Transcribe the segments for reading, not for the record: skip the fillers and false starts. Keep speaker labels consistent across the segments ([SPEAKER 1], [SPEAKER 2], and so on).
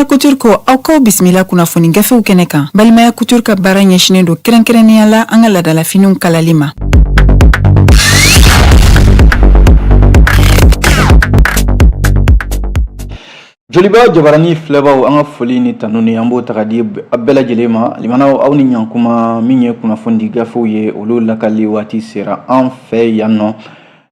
[SPEAKER 1] Balimaya Couture ko aw k'aw bisimila kunnafoni gafew kɛnɛ kan. Balimaya Couture ka baara ɲɛsinnen don kɛrɛnkɛrɛnnenya la an ka laadalafiniw kalali ma.
[SPEAKER 2] Joliba jabarani filɛbaw, an ka foli ni tanuni an b'o ta ka di a bɛɛ lajɛlen ma. Limanaw, aw ni ɲankuma. Min ye kunnafonidi gafew ye, olu lakali waati sera an fɛ yan nɔ.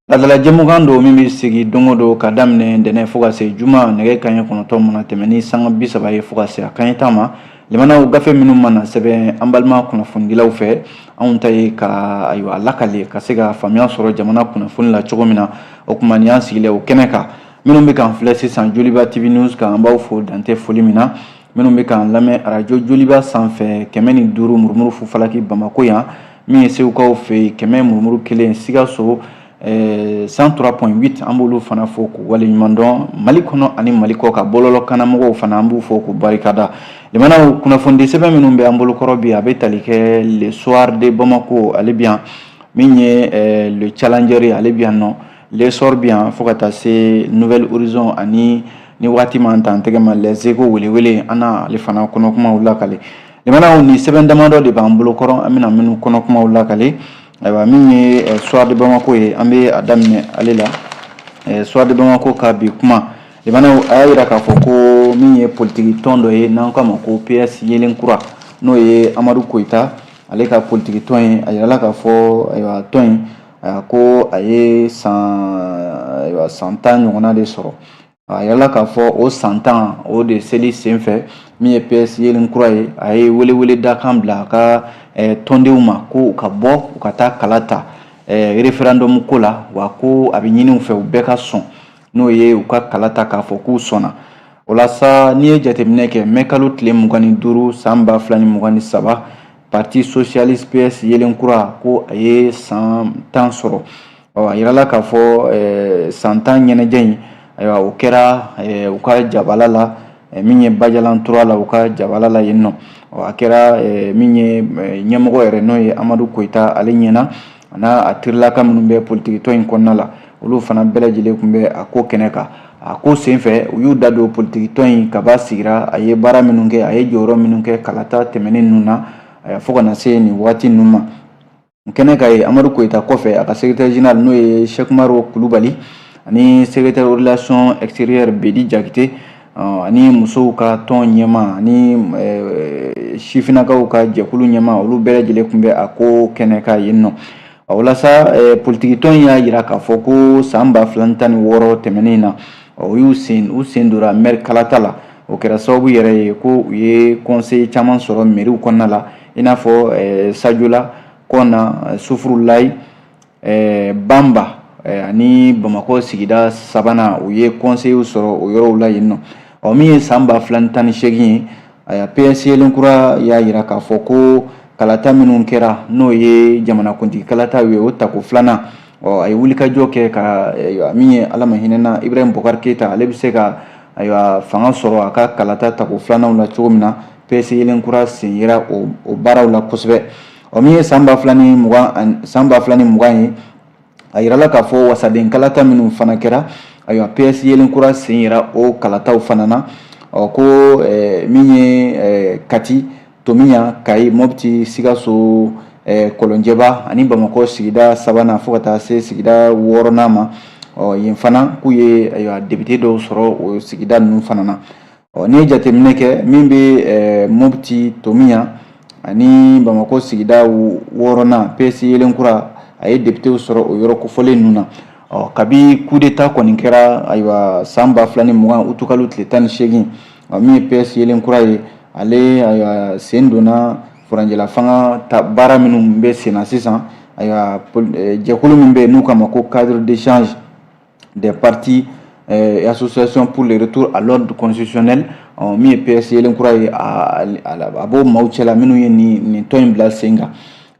[SPEAKER 2] Laadala jɛmukan don min bɛ sigi don o don ka daminɛ ntɛnɛn fo ka se juma, nɛgɛ kanɲɛ 9 mana tɛmɛ ni sanga 30 ye fo ka se a kanɲɛ 10 ma. Limanaw, gafe minnu mana sɛbɛn an balima kunnafonidilaw fɛ, anw ta ye ka ayiwa lakale ka se ka faamuya sɔrɔ jamana kunnafoni la cogo min na. O tuma nin y'an sigilen o kɛnɛ kan. Minnu bɛ k'an filɛ sisan Joliba TV News kan, an b'aw fo dan tɛ foli min na. Minnu bɛ k'an lamɛn arajo Joliba sanfɛ 105 murumuru fufalaki Bamakɔ yan, min ye Segukaw fɛ yen 100 murumuru 1 Sikaso 103.8, an b'olu fana fo k'u waleɲuman dɔn. Mali kɔnɔ ani Mali kɔ ka bɔlɔlɔ kanamɔgɔw fana, an b'u fo k'u barikada. Limanaw, kunnafonidi sɛbɛn minnu bɛ an bolokɔrɔ bi, a bɛ tali kɛ Le Soir de Bamako, ale bi yan, min ye Le Challenger ye, ale bi yan nɔ, L'Essor bi yan, fo ka taa se Nouvel Horizon ani ni waati m'an ta an tɛgɛ ma, Les Échos welewele, an n'ale fana kɔnɔkumaw lakale. Limanaw, ni sɛbɛn damadɔ de b'an bolokɔrɔ, an bɛna minnu kɔnɔkumaw lakale. Ayiwa, min ye Soir de Bamako ye, an bɛ a daminɛ ale la. Soir de Bamako ka bi kuma, limanaw, a y'a jira k'a fɔ ko min ye politiki tɔn dɔ ye n'an k'a ma ko PS Yelen Kura, n'o ye Amadu Koyita ale ka politiki tɔn ye, a yirala k'a fɔ ayiwa tɔn in ko a ye san ayiwa san 10 ɲɔgɔnna de sɔrɔ. A yirala k'a fɔ o san 10 o de seli senfɛ, min ye PS Yelen Kura ye, a ye welewele dakan bila a ka tɔndenw ma ko u ka bɔ u ka taa kala ta référendum ko la, wa ko a bɛ ɲini u fɛ u bɛɛ ka sɔn, n'o ye u ka kala ta k'a fɔ k'u sɔnna o la sa. N'i ye jateminɛ kɛ, mɛ kalo tile 25 san 2023, Parti socialiste PS Yelen Kura ko a ye san 10 sɔrɔ. Ɔ, a yirala k'a fɔ san 10 ɲɛnajɛ in, ayiwa, o kɛra u ka jabala la, min ye Bajalan 3 la, u ka jabala la yen nɔ. Ɔ, a kɛra min ye ɲɛmɔgɔ yɛrɛ, n'o ye Amadu Koyita, ale ɲɛna a n'a a terilaka minnu bɛ politiki tɔn in kɔnɔna la, olu fana bɛɛ lajɛlen tun bɛ a ko kɛnɛ kan. A ko senfɛ, u y'u da don politiki tɔn in kaba sigira, a ye baara minnu kɛ, a ye jɔyɔrɔ minnu kɛ kalata tɛmɛnen ninnu na fo ka na se nin waati ninnu ma. Kɛnɛ ka ye, Amadu Koyita kɔfɛ, a ka secrétaire général, n'o ye Sɛkumaru Kulubali, ani secrétaire relation extérieure Bedi Jakite, ani musow ka tɔn ɲɛma ani sifinnakaw ka jɛkulu ɲɛma, olu bɛɛ lajɛlen tun bɛ a ko kɛnɛ kan yen nɔ. Walasa politiki tɔn y'a jira k'a fɔ ko san 2016 tɛmɛnen na, u y'u sen u sen donna maire kalata la. O kɛra sababu yɛrɛ ye ko u ye conseil caman sɔrɔ mairiw kɔnɔna la, i n'a fɔ Sajola, Kɔna, Sufurulayi, Banba ani Bamakɔ sigida sabanan, u ye conseil sɔrɔ o yɔrɔw la yen nɔ. Ɔ, min ye san 2018 ye, ayiwa, PS Yelen Kura y'a jira k'a fɔ ko kalata minnu kɛra, n'o ye jamanakuntigi kalataw ye, o tako filanan, ɔ, a ye wulikajɔ kɛ ka min ye, Ala ma hinɛna Ibrahim Boubacar Keita, ale bɛ se ka ayiwa fanga sɔrɔ a ka kalata tako filananw la cogo min na. PS Yelen Kura sen yera o baaraw la kosɛbɛ. Ɔ, min ye san 2020, san 2020 ye, a yirala k'a fɔ wasaden kalata minnu fana kɛra, ayiwa, PS Yelen Kura sen yera o kalataw fana na. Ɔ, ko min ye Kati, Tomiya, Kayi, Mopti, Sikaso, Kɔlɔnjɛba ani Bamakɔ sigida sabanan fo ka taa se sigida wɔɔrɔnan ma, ɔ, yen fana k'u ye ayiwa député dɔw sɔrɔ o sigida ninnu fana na. Ɔ, n'i ye jateminɛ kɛ, min bɛ Mopti, Tomiya ani Bamakɔ sigida wɔɔrɔnan, PS Yelen Kura a ye députéw sɔrɔ o yɔrɔ kofɔlen ninnu na. Ɔ, kabi coup d'état kɔni kɛra, ayiwa, san 2020 utukalo tile 18, min ye PS Yelen Kura ye, ale ayiwa sen donna furancɛla fanga ta baara minnu bɛ sen na sisan. Ayiwa, jɛkulu min bɛ yen n'u k'a ma ko Cadre d'échange des partis et associations pour le retour à l'ordre constitutionnel, min ye PS Yelen Kura ye, a b'o maaw cɛla minnu ye nin tɔn in bila sen kan.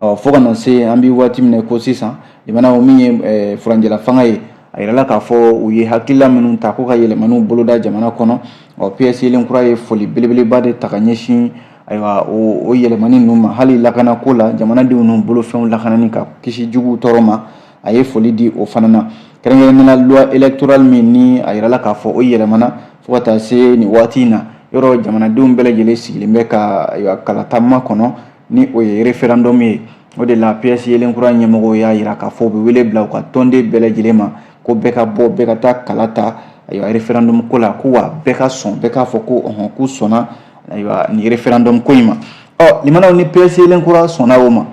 [SPEAKER 2] Ɔ, fo ka na se an bɛ waati min na ko sisan, limanaw, min ye furancɛla fanga ye, a yirala k'a fɔ u ye hakilila minnu ta ko ka yɛlɛmaniw boloda jamana kɔnɔ, ɔ, PS Yelen Kura ye foli belebeleba de ta ka ɲɛsin ayiwa o yɛlɛmani ninnu ma. Hali lakanako la, jamanadenw n'u bolofɛnw lakanani ka kisi juguw tɔɔrɔ ma, a ye foli di o fana na. Kɛrɛnkɛrɛnnenya la, loi électorale min ni a yirala k'a fɔ o yɛlɛmana fo ka taa se nin waati in na. Yɔrɔ jamanadenw bɛɛ lajɛlen sigilen bɛ ka ayiwa kalata makɔnɔ ni o ye référendum ye. O de la PS Yelenkura ɲɛmɔgɔw y'a jira k'a fɔ u bɛ wele bila u ka tɔnden bɛɛ lajɛlen ma ko bɛɛ ka bɔ, bɛɛ ka taa kala ta ayiwa référendum ko la, ko wa bɛɛ ka sɔn, bɛɛ k'a fɔ ko ɔhɔn, k'u sɔnna ayiwa nin référendum ko in ma. Ɔ limanaw, ni PS Yelenkura sɔnna o ma,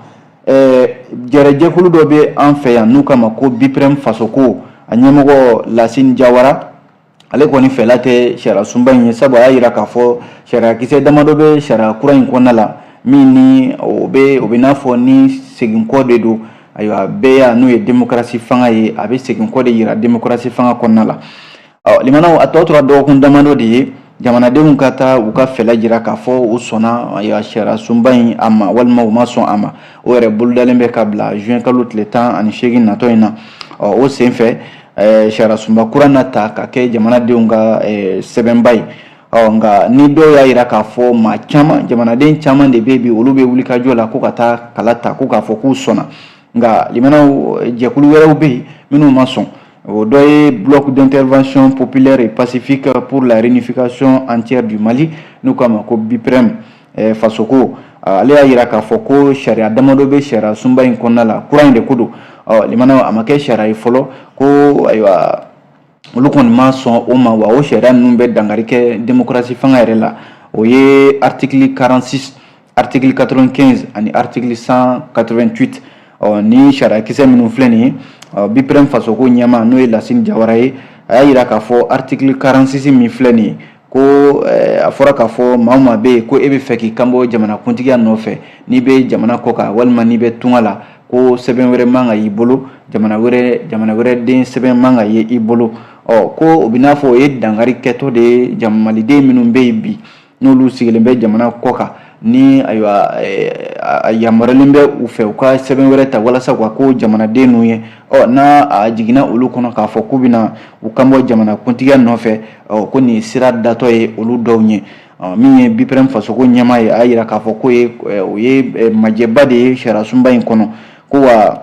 [SPEAKER 2] jɛrɛjɛkulu dɔ bɛ an fɛ yan n'u k'a ma ko BIPREM Fasoko, a ɲɛmɔgɔ Lasine Jawara, ale kɔni fɛla tɛ sariya sunba in ye, sabu a y'a jira k'a fɔ sariyakisɛ damadɔ bɛ sariya kura in kɔnɔna la min ni o bɛ n'a fɔ ni seginkɔ de don. Ayiwa, bɛɛya n'o ye démocratie fanga ye, a bɛ seginkɔ de jira démocratie fanga kɔnɔna la. Ɔ limanaw, a tɔ tora dɔgɔkun damadɔ de ye jamanadenw ka taa u ka fɛla jira k'a fɔ u sɔnna ayiwa sariya sunba in a ma walima u ma sɔn a ma. O yɛrɛ bolodalen bɛ ka bila juin kalo tile 18 natɔ in na. Ɔ o senfɛ, sariya sunba kura na ta ka kɛ jamanadenw ka sɛbɛnba ye. Ɔ nka ni dɔw y'a jira k'a fɔ maa caman, jamanaden caman de bɛ bi, olu bɛ wulikajɔ la ko ka taa kala ta ko k'a fɔ k'u sɔnna. Nka limanaw, jɛkulu wɛrɛw bɛ yen minnu ma sɔn. O dɔ ye Bloc d'intervention populaire et pacifique pour la réunification entière du Mali, n'u k'a ma ko BIPREM Fasoko. Ale y'a jira k'a fɔ ko sariya damadɔ bɛ sariya sunba in kɔnɔna la, kura in de ko don. Ɔ limanaw, a ma kɛ sariya ye fɔlɔ, ko ayiwa olu kɔni ma sɔn o ma, wa o sariya ninnu bɛ dankari kɛ démocratie fanga yɛrɛ la. O ye article 46, article 95 ani article 188. Ɔ ni sariyakisɛ minnu filɛ nin ye, BIPREM Fasoko ɲɛmaa n'o ye Lasine Jawara ye, a y'a jira k'a fɔ article 46 min filɛ nin ye, ko a fɔra k'a fɔ maa o maa bɛ yen ko e bɛ fɛ k'i kanbɔ jamanakuntigiya nɔfɛ, n'i bɛ jamana kɔ kan walima n'i bɛ tunga la, ko sɛbɛn wɛrɛ man ka y'i bolo, jamana wɛrɛ den sɛbɛn man ka ye i bolo. Ɔ ko o bɛ n'a fɔ o ye dankari kɛtɔ de ye maliden minnu bɛ yen bi, n'olu sigilen bɛ jamana kɔ kan, ni ayiwa a yamaruyalen bɛ u fɛ u ka sɛbɛn wɛrɛ ta walasa u ka ko jamanaden ninnu ye. Ɔ n'a a jiginna olu kɔnɔ k'a fɔ k'u bɛna u kanbɔ jamanakuntigiya nɔfɛ, ɔ ko nin ye sira datɔ ye olu dɔw ɲɛ. Min ye BIPREM Fasoko ɲɛmaa ye, a y'a jira k'a fɔ ko o ye majɛba de ye sariya sunba in kɔnɔ, ko wa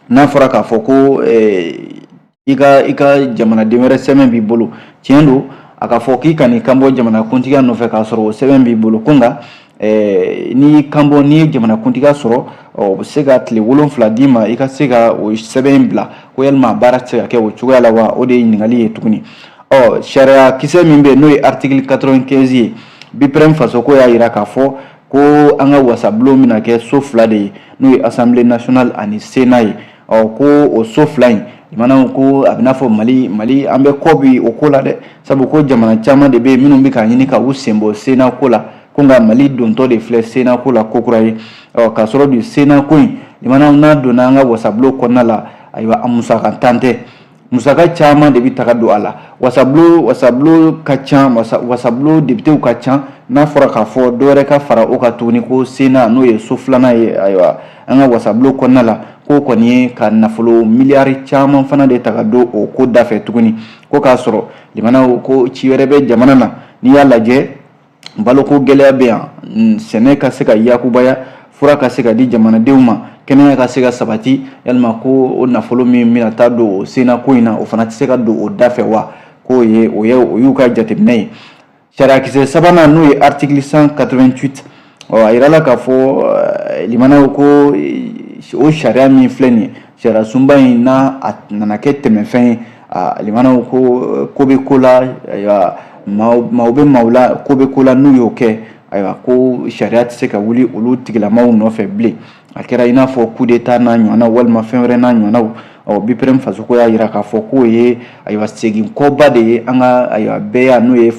[SPEAKER 2] n'a fɔra k'a fɔ ko i ka jamanaden wɛrɛ sɛbɛn b'i bolo, tiɲɛ don a ka fɔ k'i kan'i kanbɔ jamanakuntigiya nɔfɛ k'a sɔrɔ o sɛbɛn b'i bolo, ko nka n'i y'i kanbɔ, n'i ye jamanakuntigiya sɔrɔ, o bɛ se ka tile 7 d'i ma i ka se ka o sɛbɛn in bila. Ko yalima a baara tɛ se ka kɛ o cogoya la wa? O de ye ɲininkali ye tuguni. Ɔ sariya kisɛ min bɛ yen n'o ye article 95 ye, BIPREM Fasoko y'a jira k'a fɔ ko an ka wasabulon bɛna kɛ so 2 de ye, n'o ye Assemblée nationale ani Sénat ye. Ɔ ko o so 2 in limanaw, ko a bɛ n'a fɔ Mali an bɛ kɔ bi o ko la dɛ, sabu ko jamana caman de bɛ yen minnu bɛ k'a ɲini ka u sen bɔ Sénat ko la, ko nka Mali dontɔ de filɛ Sénat ko la ko kura ye. Ɔ k'a sɔrɔ bi Sénat ko in limanaw, n'a donna an ka wasabulon kɔnɔna la, ayiwa a musaka tan tɛ, musaka caman de bɛ taga don a la. Wasabulon ka ca, wasabulon députéw ka ca. N'a fɔra k'a fɔ dɔ wɛrɛ ka fara o kan tuguni ko Sénat, n'o ye so 2nan ye ayiwa an ka wasabulon kɔnɔna la, k'o kɔni ye ka nafolo miliyari caman fana de ta ka don o ko dafɛ tuguni, ko k'a sɔrɔ limanaw ko ci wɛrɛ bɛ jamana na. N'i y'a lajɛ, baloko gɛlɛya bɛ yan, sɛnɛ ka se ka yakubaya, fura ka se ka di jamanadenw ma, kɛnɛya ka se ka sabati, yalima ko o nafolo min bɛna taa don o Sénat ko in na, o fana tɛ se ka don o da fɛ wa? K'o ye o ye o y'u ka jateminɛ ye. Sariyakisɛ sabanan, n'o ye article 188, ɔ a yirala k'a fɔ limanaw ko o sariya min filɛ nin ye, sariya sunba in, n'a a nana kɛ tɛmɛfɛn ye, limanaw ko ko bɛ ko la, ayiwa maaw bɛ maaw la, ko bɛ ko la, n'u y'o kɛ, ayiwa ko sariya tɛ se ka wuli olu tigilamaw nɔfɛ bilen. A kɛra i n'a fɔ coup d'état n'a ɲɔgɔnnaw walima fɛn wɛrɛ n'a ɲɔgɔnnaw. Ɔ BIPREM Fasoko y'a jira k'a fɔ k'o ye ayiwa segin kɔba de ye an ka ayiwa bɛɛya, n'o ye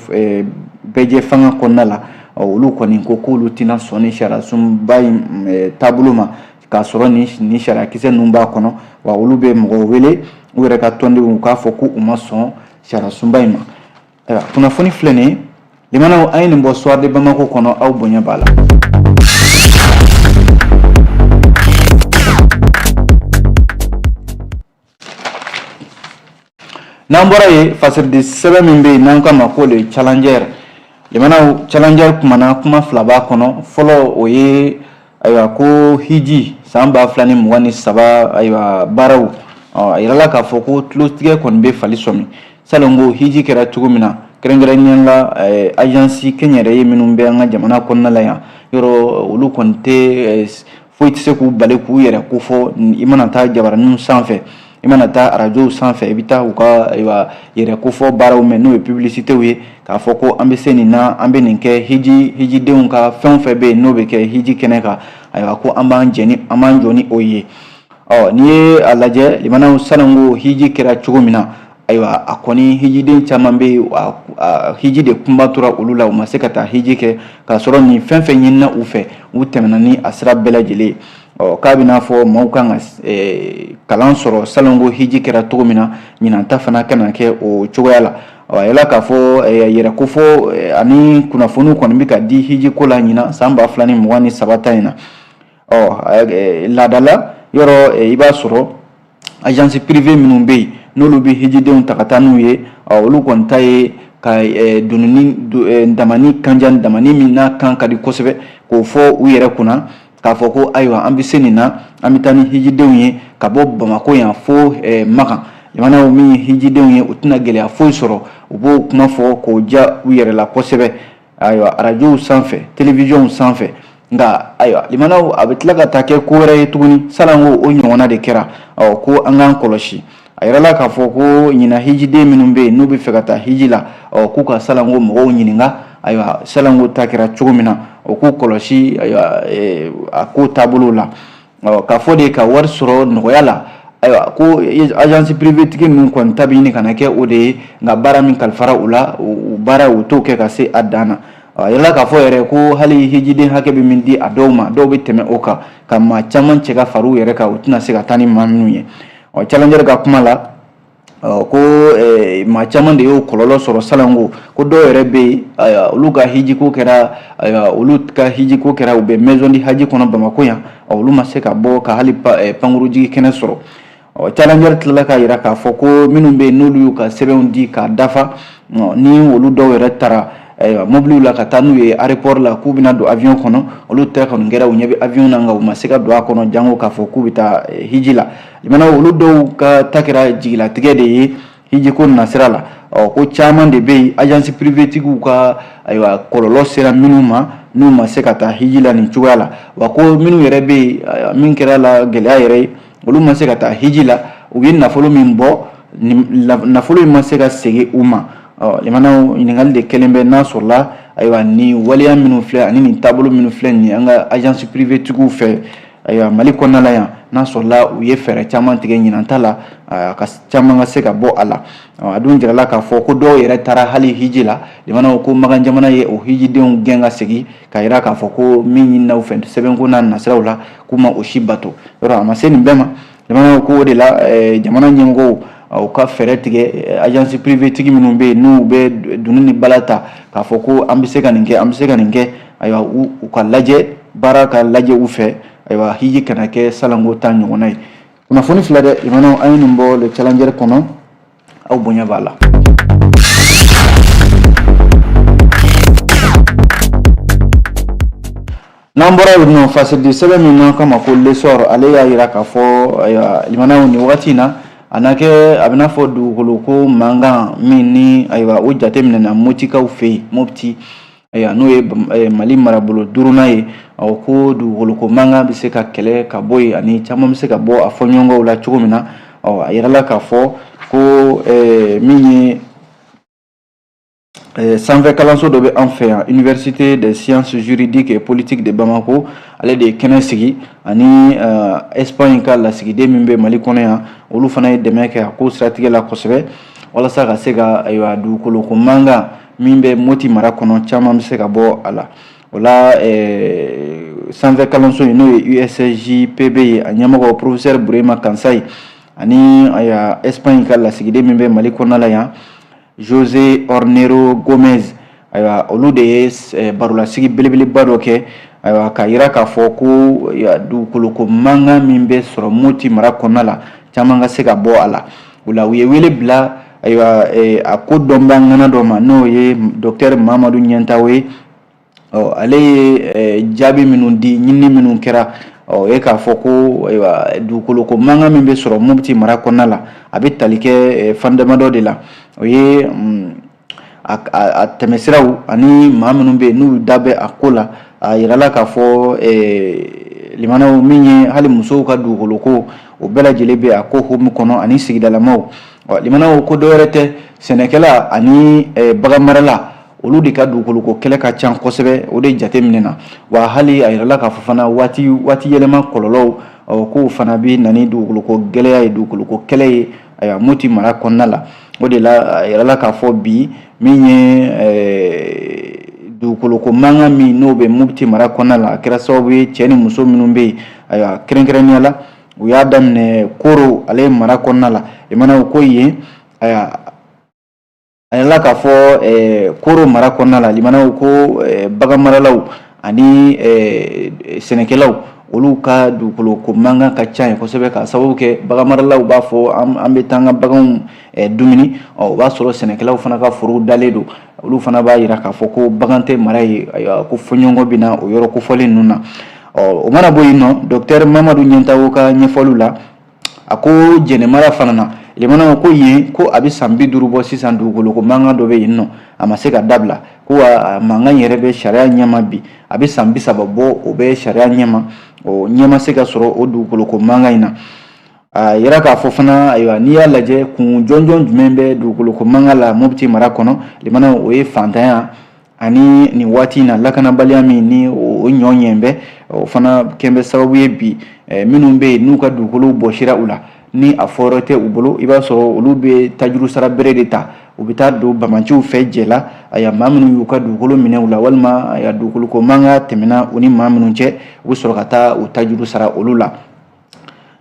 [SPEAKER 2] bɛɛjɛ fanga kɔnɔna la. Ɔ olu kɔni ko k'olu tɛna sɔn ni sariya sunba in taabolo ma k'a sɔrɔ ni sariyakisɛ ninnu b'a kɔnɔ, wa olu bɛ mɔgɔw wele u yɛrɛ ka tɔndenw k'a fɔ k'u ma sɔn sariya sunba in ma. Ayiwa, kunnafoni filɛ nin ye limanaw, an ye nin bɔ Soir de Bamako kɔnɔ, aw bonya b'a la. N'an bɔra yen, fasiridi sɛbɛn min bɛ yen n'an k'a ma ko le Challenger, limanaw, Challenger kumana kuma 2 b'a kɔnɔ. Fɔlɔ, o ye ayiwa ko hiji san 2023 ayiwa baaraw. A yirala k'a fɔ ko tulotigɛ kɔni bɛ fali sɔmi. Salon ko hiji kɛra cogo min na, Kɛrɛnkɛrɛnnenya la, agence kɛnyɛrɛye minnu bɛ an ka jamana kɔnɔna la yan, yɔrɔ olu kɔni tɛ foyi tɛ se k'u bali k'u yɛrɛ kofɔ. I mana taa jabaraninw sanfɛ, i mana taa arajow sanfɛ, i bɛ taa u ka ayiwa yɛrɛ kofɔ baaraw mɛn, n'o ye publicitéw ye, k'a fɔ ko an bɛ se nin na, an bɛ nin kɛ, hiji hijidenw ka fɛn o fɛn bɛ yen n'o bɛ kɛ hiji kɛnɛ kan, ayiwa ko an b'an jɛ ni an b'an jɔ ni o ye. Ɔ n'i ye a lajɛ, limanaw, sananko hiji kɛra cogo min na, ayiwa a kɔni hijiden caman bɛ yen, hiji de kunba tora olu la, u ma se ka taa hiji kɛ, k'a sɔrɔ nin fɛn fɛn ɲinina u fɛ, u tɛmɛna ni a sira bɛɛ lajɛlen ye. Ɔ k'a bɛna fɔ maaw kan ka kalan sɔrɔ salonko hiji kɛra cogo min na, ɲinan ta fana kana kɛ o cogoya la. Ɔ a yɛlɛ k'a fɔ yɛrɛ kofɔ ani kunnafoniw kɔni bɛ ka di hiji ko la ɲinan san 2023 ta in na. Ɔ laadala yɔrɔ, i b'a sɔrɔ agence privée minnu bɛ yen, n'olu bɛ hijidenw ta ka taa n'u ye, olu kɔni ta ye ka dununi damani kanja damani min n'a kan ka di kosɛbɛ, k'o fɔ u yɛrɛ kunna k'a fɔ ko ayiwa an bɛ se nin na, an bɛ taa ni hijidenw ye ka bɔ Bamakɔ yan fo Makan. Jamanaw min ye hijidenw ye, u tɛna gɛlɛya foyi sɔrɔ. U b'o kuma fɔ k'o diya u yɛrɛ la kosɛbɛ, ayiwa arajow sanfɛ, télévisionw sanfɛ. Nka ayiwa limanaw, a bɛ tila ka taa kɛ ko wɛrɛ ye tuguni. Salonko o ɲɔgɔnna de kɛra. Ɔ ko an k'an kɔlɔsi. A yirala k'a fɔ ko ɲinan hijiden minnu bɛ yen n'u bɛ fɛ ka taa hiji la, ɔ k'u ka salonko mɔgɔw ɲininka, ayiwa salonko ta kɛra cogo min na, o k'u kɔlɔsi ayiwa a ko taabolo la. Ɔ k'a fɔ de ka wari sɔrɔ nɔgɔya la, ayiwa ko agence privée tigi ninnu kɔni ta bɛ ɲini ka na kɛ o de ye, nka baara min kalifara u la, o baara u t'o kɛ ka se a dan na. A yirala k'a fɔ yɛrɛ ko hali hijiden hakɛ bɛ min di a dɔw ma, dɔw bɛ tɛmɛ o kan, ka maa caman cɛ ka fara u yɛrɛ kan, u tɛna se ka taa ni maa minnu ye. Ɔ Challenger ka kuma la, ko maa caman de y'o kɔlɔlɔ sɔrɔ salonko, ko dɔw yɛrɛ bɛ yen, olu ka hijiko kɛra, olu ka hijiko kɛra, u bɛ maison du hadj kɔnɔ Bamakɔ yan, olu ma se ka bɔ ka hali pankurujigi kɛnɛ sɔrɔ. Ɔ Challenger tilala k'a jira k'a fɔ ko minnu bɛ yen n'olu y'u ka sɛbɛnw di k'a dafa, ni olu dɔw yɛrɛ taara mobiliw la ka taa n'u ye aéroport la k'u bɛna don avion kɔnɔ, olu tɛ kɔni kɛra u ɲɛ bɛ avion na, nka u ma se ka don a kɔnɔ, jango k'a fɔ k'u bɛ taa hiji la. Limanaw, olu dɔw ka ta kɛra jigilatigɛ de ye hijiko nasira la. Ɔ ko caman de bɛ yen, agence privée tigiw ka ayiwa kɔlɔlɔ sera minnu ma, n'u ma se ka taa hiji la nin cogoya la. Wa ko minnu yɛrɛ bɛ yen, min kɛra la gɛlɛya yɛrɛ ye, olu ma se ka taa hiji la, u ye nafolo min bɔ, nafolo in ma se ka segin u ma. Ɔ limanaw, ɲininkali de kɛlen bɛ n'a sɔrɔla ayiwa nin waleya minnu filɛ ani nin taabolo minnu filɛ nin an ka agence privée tigiw fɛ, ayiwa Mali kɔnɔna la yan, n'a sɔrɔla u ye fɛɛrɛ caman tigɛ ɲinan ta la, ka caman ka se ka bɔ a la. A dun jirala k'a fɔ ko dɔw yɛrɛ taara hali hiji la, limanaw, ko Makan jamana ye o hijidenw gɛn ka segin, k'a jira k'a fɔ ko min ɲinina u fɛ sɛbɛnko n'a nasiraw la, k'u ma o si bato. Yɔrɔ a ma se nin bɛɛ ma. Limanaw, ko o de la jamana ɲɛmɔgɔw u ka fɛɛrɛ tigɛ agence privée tigi minnu bɛ yen, n'u bɛ dunun ni bala ta k'a fɔ ko an bɛ se ka nin kɛ, an bɛ se ka nin kɛ, ayiwa u ka lajɛ, baara ka lajɛ u fɛ, ayiwa hiji kana kɛ salonko ta ɲɔgɔnna ye. Kunnafoni filɛ dɛ, limanaw, an ye nin bɔ Le Challenger kɔnɔ, aw bonya b'a la. N'an bɔra yen nɔ, fasiridi sɛbɛn min n'an k'a ma ko L'Essor, ale y'a jira k'a fɔ ayiwa limanaw, nin wagati in na, a na kɛ a bɛna fɔ dugukolo ko mankan min ni ayiwa o jateminɛna Motikaw fɛ yen, Mopti, ayiwa n'o ye Mali marabolo duurunan ye, ɔ ko dugukolo ko mankan bɛ se ka kɛlɛ ka bɔ yen ani caman bɛ se ka bɔ a fɔɲɔgɔnkɔw la cogo min na. Ɔ a yirala k'a fɔ ko min ye sanfɛ kalanso dɔ bɛ an fɛ yan, Université des sciences juridiques et politiques de Bamako, ale de ye kɛnɛ sigi ani Espagne ka lasigiden min bɛ Mali kɔnɔ yan, olu fana ye dɛmɛ kɛ a ko siratigɛ la kosɛbɛ, walasa ka se ka ayiwa dugukolo ko mankan min bɛ Moti mara kɔnɔ, caman bɛ se ka bɔ a la. O la sanfɛ kalanso in, n'o ye USJPB ye, a ɲɛmɔgɔ professeur Burema Kansayi ani ayiwa Espagne ka lasigiden min bɛ Mali kɔnɔna la yan, José Hornero Gomez, ayiwa olu de ye barolasigi belebeleba dɔ kɛ, ayiwa k'a jira k'a fɔ ko dugukolo ko mankan min bɛ sɔrɔ Moti mara kɔnɔna la, caman ka se ka bɔ a la. O la u ye wele bila ayiwa a ko dɔnbaa ŋana dɔ ma, n'o ye docteur Mamadu Ɲɛntawo ye. Ɔ ale ye jaabi minnu di ɲinini minnu kɛra, ɔ ye k'a fɔ ko ayiwa dugukolo ko mankan min bɛ sɔrɔ Mopti mara kɔnɔna la, a bɛ tali kɛ fan damadɔ de la. O ye a tɛmɛsiraw ani maa minnu bɛ yen n'u da bɛ a ko la. A yirala k'a fɔ limanaw, min ye hali musow ka dugukolo ko, o bɛɛ lajɛlen bɛ a ko hukumu kɔnɔ ani sigidalamaw. Limanaw, ko dɔwɛrɛ tɛ, sɛnɛkɛla ani baganmarala, olu de ka dugukolo ko kɛlɛ ka ca kosɛbɛ, o de jate minɛna. Wa hali a yirala k'a fɔ fana waati yɛlɛma kɔlɔlɔw, k'o fana bɛ na ni dugukolo ko gɛlɛya ye, dugukolo ko kɛlɛ ye, ayiwa, Moti mara kɔnɔna la. O de la a yirala k'a fɔ bi, min ye dugukolo ko mankan min n'o bɛ Mopti mara kɔnɔna la, a kɛra sababu ye cɛ ni muso minnu bɛ yen, ayiwa, kɛrɛnkɛrɛnnenya la u y'a daminɛ Koro ale mara kɔnɔna la. Limanaw, ko yen, ayiwa, a yirala k'a fɔ Koro mara kɔnɔna la, limanaw, ko baganmaralaw ani sɛnɛkɛlaw, olu ka dugukolo ko mankan ka ca yen kosɛbɛ, ka sababu kɛ baganmaralaw b'a fɔ an bɛ taa an ka baganw dumuni. O b'a sɔrɔ sɛnɛkɛlaw fana ka forow dalen don, olu fana b'a jira k'a fɔ ko bagan tɛ mara yen. Ayiwa, ko fɔɲɔgɔnkɔ bɛ na o yɔrɔ kofɔlen ninnu na. Ɔ, o mana bɔ yen nɔ, docteur Mamadu Ɲɛntawo ka ɲɛfɔliw la, a ko Jɛnɛ mara fana na, limanaw, ko yen, ko a bɛ san 50 bɔ sisan, dugukolo ko mankan dɔ bɛ yen nɔ, a ma se ka dabila. Ko a mankan yɛrɛ bɛ sariya ɲɛma bi, a bɛ san 30 bɔ, o bɛ sariya ɲɛma, o ɲɛ ma se ka sɔrɔ o dugukolo ko mankan in na. A yira k'a fɔ fana, ayiwa, n'i y'a lajɛ, kun jɔnjɔn jumɛn bɛ dugukolo ko mankan la Mopti mara kɔnɔ, limanaw, o ye fantanya ani nin waati in na lakanabaliya min ni o ɲɔ ɲɛ bɛ, o fana kɛn bɛ sababu ye bi, minnu bɛ yen n'u ka dugukolow bɔsira u la, ni a fɔyɔrɔ tɛ u bolo, i b'a sɔrɔ olu bɛ tajuru sara bere de ta, u bɛ taa don banbaanciw fɛ jɛ la. Ayiwa, maa minnu y'u ka dugukolo minɛ u la, walima ayiwa, dugukolo ko mankan tɛmɛna u ni maa minnu cɛ, u bɛ sɔrɔ ka taa u tajuru sara olu la.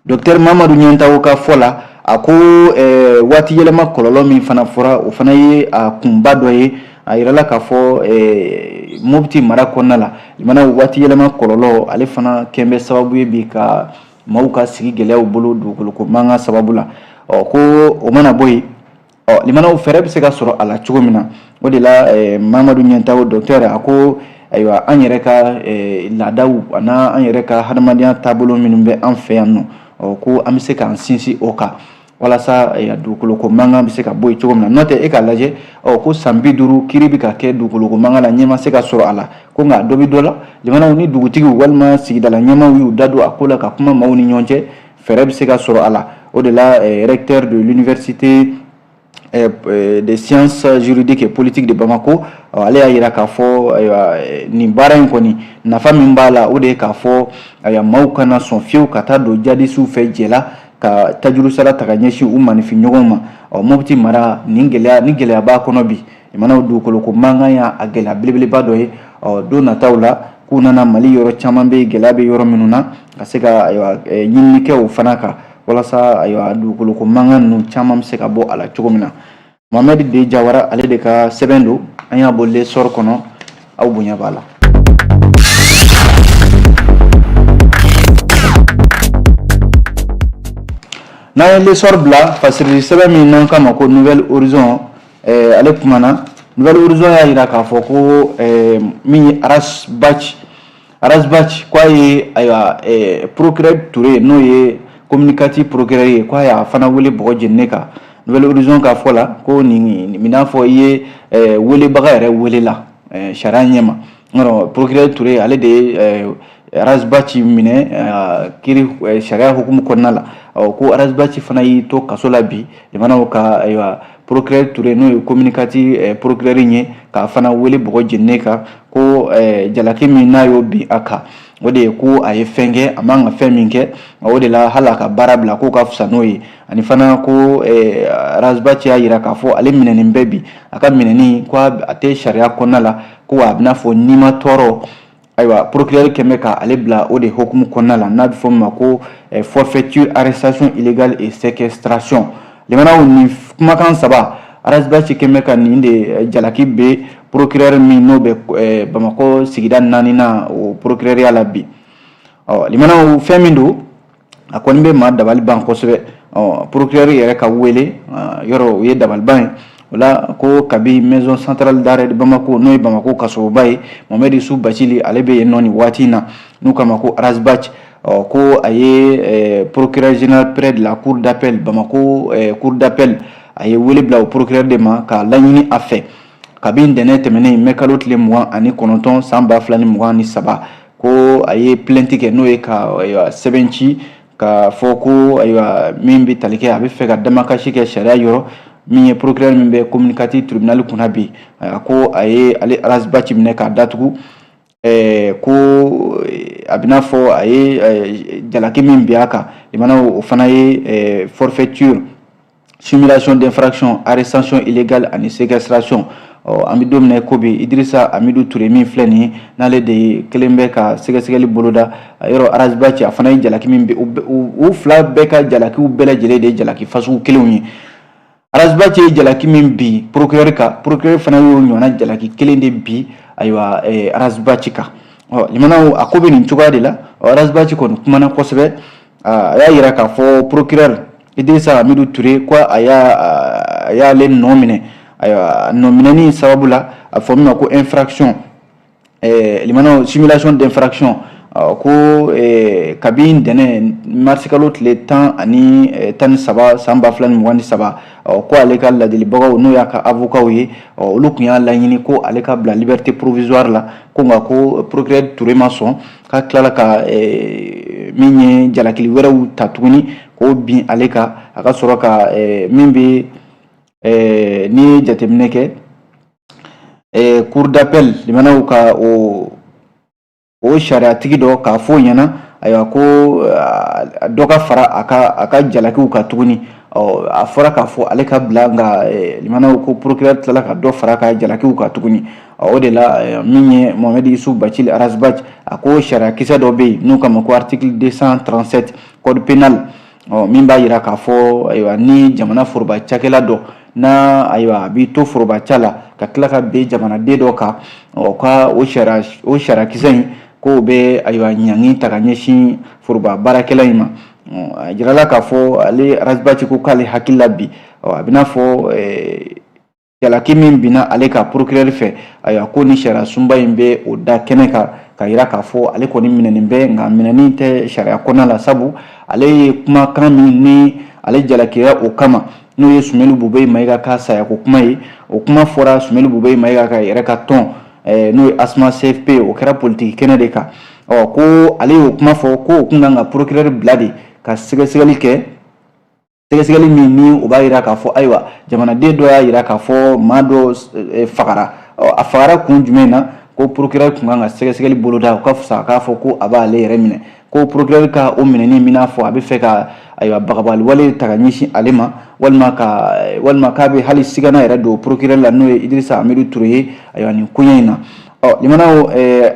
[SPEAKER 2] Docteur Mamadu Ɲɛntawo ka fɔ la, a ko waati yɛlɛma kɔlɔlɔ min fana fɔra, o fana ye a kunba dɔ ye. A yirala k'a fɔ Mopti mara kɔnɔna la, limanaw, waati yɛlɛma kɔlɔlɔ, ale fana kɛn bɛ sababu ye bi ka maaw ka sigi gɛlɛyaw bolo dugukolo ko mankan sababu la. Ɔ, ko o mana bɔ yen, ɔ, limanaw, fɛɛrɛ bɛ se ka sɔrɔ a la cogo min na, o de la Mamadu Ɲɛntawo docteur, a ko ayiwa, an yɛrɛ ka laadaw ani an yɛrɛ ka hadamadenya taabolo minnu bɛ an fɛ yan nɔ, ɔ, ko an bɛ se k'an sinsin o kan walasa dugukolo ko mankan bɛ se ka bɔ yen cogo min na. N'o tɛ, e k'a lajɛ, ɔ, ko san 50 kiiri bɛ ka kɛ dugukolo ko mankan la, ɲɛ ma se ka sɔrɔ a la. Ko nka dɔ bɛ dɔ la, limanaw, ni dugutigiw walima sigidala ɲɛmaaw y'u da don a ko la ka kuma maaw ni ɲɔgɔn cɛ, fɛɛrɛ bɛ se ka sɔrɔ a la. O de la recteur de l'université des sciences juridiques et politiques de Bamako, ale y'a jira k'a fɔ, ayiwa, nin baara in kɔni, nafa min b'a la, o de ye k'a fɔ, ayiwa, maaw kana sɔn fiyewu ka taa don jadisiw fɛ jɛ la ka tajuru sara ta ka ɲɛsin u maaninfin ɲɔgɔnw ma. Ɔ, Mopti mara nin, gɛlɛya ni gɛlɛya b'a kɔnɔ bi, limanaw, dugukolo ko mankan y'a gɛlɛya belebeleba dɔ ye. Ɔ, don nataw la, k'u nana Mali yɔrɔ caman bɛ yen, gɛlɛya bɛ yɔrɔ minnu na, ka se ka, ayiwa, ɲinini kɛ o fana kan walasa, ayiwa, dugukolo ko mankan ninnu caman bɛ se ka bɔ a la cogo min na. Mohamed D Jawara, ale de ka sɛbɛn don, an y'a bɔ L'Essor kɔnɔ, aw bonya b'a la. N'an ye L'Essor bila, fasirili sɛbɛn min n'an k'a ma ko Nouvel Horizon, ale kumana. Nouvel Horizon y'a jira k'a fɔ ko min ye Ras Bath, Ras Bath, k'a ye, ayiwa, procureur Touré, n'o ye commune 4 procureur ye, k'a y'a fana wele bɔgɔ jeninen kan. Nouvel Horizon ka fɔ la, ko nin n'a fɔ i ye welebaga yɛrɛ welela sariya ɲɛma. Procureur Touré, ale de ye Ras Bath minɛ kiiri sariya hukumu kɔnɔna la. Ko Ras Bath fana y'i to kaso la bi, jamanaw ka, ayiwa, procureur Touré, n'o ye commune 4 procureur ye, k'a fana wele bɔgɔ jeninen kan, ko jalaki min n'a y'o bin a kan, o de ye ko a ye fɛn kɛ, a man ka fɛn min kɛ. O de la hali a ka baara bila, k'o ka fisa n'o ye. Ani fana ko Ras Bath y'a jira k'a fɔ ale minɛnen bɛ bi, a ka minɛni ko a tɛ sariya kɔnɔna la, ko a bɛna fɔ nima tɔɔrɔ. Ayiwa, procureur kɛn bɛ ka ale bila o de hukumu kɔnɔna la, n'a bɛ fɔ min ma ko forfaiture, arrestation illégale et séquestration. Limanaw, nin kumakan saba, Ras Bath kɛn bɛ ka nin de jalaki bɛ procureur min n'o bɛ Bamakɔ sigida naaninan, o procureurya la bi. Ɔ, limanaw, fɛn min don, a kɔni bɛ maa dabali ban kosɛbɛ. Ɔ, procureur yɛrɛ ka wele yɔrɔ, o ye dabaliban ye. O la ko kabi maison centrale d'arrêt de Bamako, n'o ye Bamako kasoba ye, Mohamed Youssouf Bathily, ale bɛ yen nɔ nin waati in na, n'u k'a ma ko Ras Bath. Ɔ, ko a ye procureur général près de la cour d'appel, Bamako cour d'appel, a ye wele bila o procureur de ma k'a laɲini a fɛ. Kabini ntɛnɛn tɛmɛnen mɛ kalo tile 29 san 2023, ko a ye plainte kɛ, n'o ye ka sɛbɛn ci k'a fɔ ko ayiwa, min bɛ tali kɛ, a bɛ fɛ ka damakasi kɛ sariya yɔrɔ min ye procureur min bɛ commune 4 tribunal kunna bi, a ko a ye ale Ras Bath minɛ k'a datugu, ko a bɛna fɔ a ye jalaki min bin a kan, o fana ye forfaiture, simulation d'infraction, arrestation illégale ani séquestration. Ɔ, an bɛ don min na ko bi, Idrissa Amidou Touré min filɛ nin ye, n'ale de kelen bɛ ka sɛgɛsɛgɛli boloda yɔrɔ Ras Bath, a fana ye jalaki min, u fila bɛɛ ka jalakiw bɛɛ lajɛlen de ye jalaki fasugu kelenw ye. Ras Bath ye jalaki min bin procureur kan, procureur fana y'o ɲɔgɔnna jalaki kelen de bin, ayiwa, Ras Bath kan. Ɔ, limanaw, a ko bɛ nin cogoya de la. Ɔ, Ras Bath kɔni kumana kosɛbɛ. A y'a yira k'a fɔ procureur Idrissa Amidou Touré ko a y'ale nɔ minɛ. Ayiwa, nɔ minɛni sababu la, a fɔ min ma ko infraction, limanaw, simulation d'infraction, ko kabi ntɛnɛn marisikalo tile 13 san 2023, ko ale ka ladilibagaw, n'o y'a ka avocat ye, olu tun y'a laɲini ko ale ka bila liberté provisoire la, ko nka ko procureur Touré ma sɔn, k'a tilala ka min ye jalakili wɛrɛw ta tuguni k'o bin ale kan. A ka sɔrɔ ka min bɛ n'i ye jateminɛ kɛ cour d'appel, limanaw, ka o sariyatigi dɔ k'a fɔ o ɲɛna, ayiwa, ko dɔ ka fara a ka jalakiw kan tuguni. Ɔ, a fɔra k'a fɔ ale ka bila, nka limanaw, ko procureur tilala ka dɔ fara a ka jalakiw kan tuguni. O de la, min ye Mohamed Youssouf Bathily Ras Bath, a ko sariyakisɛ dɔ bɛ yen n'u k'a ma ko article 237 code pénal, ɔ, min b'a jira k'a fɔ, ayiwa, ni jamana foroba cakɛla dɔ n'a, ayiwa, a b'i to foroba ca la ka tila ka bin jamanaden dɔ kan, ɔ, ka o sariyakisɛ in, k'o bɛ, ayiwa, ɲangi ta ka ɲɛsin foroba baarakɛla in ma. A jirala k'a fɔ ale Ras Bath ko k'ale hakili la bi, ɔ, a bɛna fɔ jalaki min binna ale ka procureur fɛ, ayiwa, ko ni sariya sunba in bɛ o da kɛnɛ kan ka yira k'a fɔ ale kɔni minɛnen bɛ, nka minɛni tɛ sariya kɔnɔna la, sabu ale ye kumakan min ni ale jalakira o kama, n'o ye Soumeylou Boubèye Maïga ka sayako kuma ye. O kuma fɔra Soumeylou Boubèye Maïga ka yɛrɛ ka tɔn, n'o ye ASMA CFP, o kɛra politiki kɛnɛ de kan. Ɔ, ko ale y'o kuma fɔ, ko o kun kan ka procureur bila de ka sɛgɛsɛgɛli kɛ, sɛgɛsɛgɛli min ni o b'a yira k'a fɔ, ayiwa, jamanaden dɔ y'a yira k'a fɔ maa dɔ fagara, a fagara kun jumɛn na, ko procureur kun kan ka sɛgɛsɛgɛli boloda. O ka fisa k'a fɔ ko a b'ale yɛrɛ minɛ. Ko procureur ka o minɛni min n'a fɔ a bɛ fɛ ka, ayiwa, bagabali wale ta ka ɲɛsin ale ma, walima k'a bɛ hali sigana yɛrɛ don procureur la, n'o ye Idrissa Amidou Touré ye, ayiwa, nin koɲɛ in na. Ɔ, limanaw,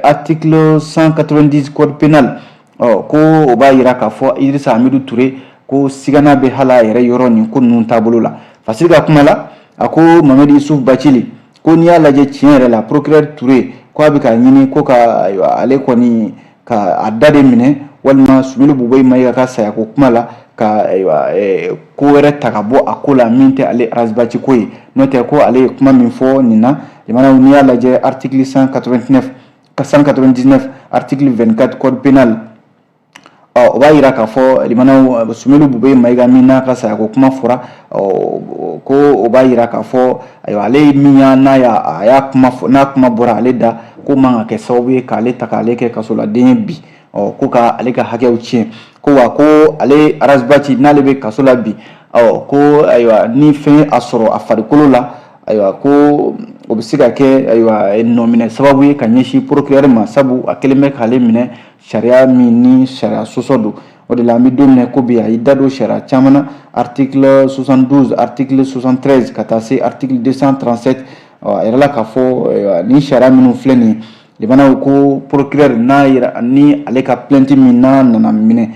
[SPEAKER 2] article 190 code pénal, ɔ, ko o b'a yira k'a fɔ Idrissa Amidou Touré ko sigana bɛ hali a yɛrɛ yɔrɔ nin ko ninnu taabolo la. Fasiri ka kuma la, a ko Mohamed Youssouf Bathily, ko n'i y'a lajɛ tiɲɛ yɛrɛ la, procureur Touré ko a bɛ ka ɲini ko ka, ayiwa, ale kɔni ka a da de minɛ, walima Soumeylou Boubèye Maïga ka sayako kuma la, ka, ayiwa, ko wɛrɛ ta ka bɔ a ko la min tɛ ale Ras Bath ko ye. N'o tɛ, ko ale ye kuma min fɔ nin na, jamanaw, n'i y'a lajɛ article 189, 199, article 24 code pénal, ɔ, o b'a yira k'a fɔ, limanaw, Soumeylou Boubèye Maïga min n'a ka sayako kuma fɔra, ko o b'a yira k'a fɔ, ayiwa, ale min y'a n'a y'a a y'a kuma fɔ, n'a kuma bɔra ale da, ko man ka kɛ sababu ye k'ale ta k'ale kɛ kasoladen ye bi, ɔ, ko ka ale ka hakɛw tiɲɛ. Ko wa ko ale Ras Bath, n'ale bɛ kaso la bi, ɔ, ko, ayiwa, ni fɛn a sɔrɔ a farikolo la, ayiwa, ko o bɛ se ka kɛ, ayiwa, nɔminɛ sababu ye ka ɲɛsin procureur ma, sabu a kɛlen bɛ k'ale minɛ sariya min ni sariya sɔsɔ don. O de la, an bɛ don min na ko bi, a y'i da don sariya caman na, article 72, article 73, ka taa se article 237. A yɛrɛ la k'a fɔ nin sariya minnu filɛ nin ye, limanaw, ko procureur n'a yira ni ale ka plainte min n'a nana minɛ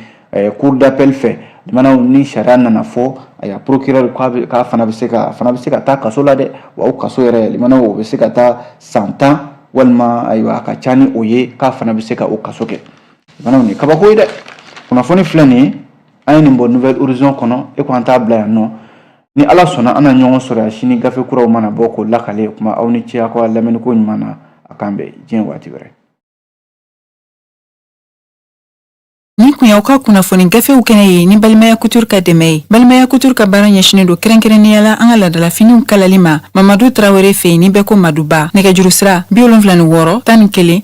[SPEAKER 2] cour d'appel fɛ, limanaw, ni sariya nana fɔ, ayiwa, procureur k'a fana bɛ se ka taa kaso la dɛ. Wa o kaso yɛrɛ, limanaw, o bɛ se ka taa san 10, walima, ayiwa, a ka ca ni o ye, k'a fana bɛ se ka o kaso kɛ. Limanaw, nin ye kabako ye dɛ. Kunnafoni filɛ nin ye, an ye nin bɔ Nouvel Horizon kɔnɔ. E ko an t'a bila yan nɔ. Ni Ala sɔnna, an na ɲɔgɔn sɔrɔ yan sini, gafe kuraw mana bɔ k'o lakale. Kuma aw ni ce aw ka lamɛnni ko ɲuman na. A k'an bɛn diɲɛ waati wɛrɛ.
[SPEAKER 1] Nin kun y'aw ka kunnafoni gafew kɛnɛ ye ni Balimaya Couture ka dɛmɛ ye. Balimaya Couture ka baara ɲɛsinnen don kɛrɛnkɛrɛnnenya la an ka laadalafiniw kalali ma Mamadu Tarawele fɛ yen ni bɛɛ ko Maduba. Nɛgɛjuru sira 76 11 63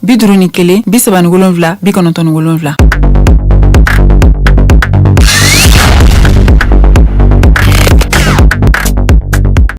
[SPEAKER 1] 88, 66 51 37 97.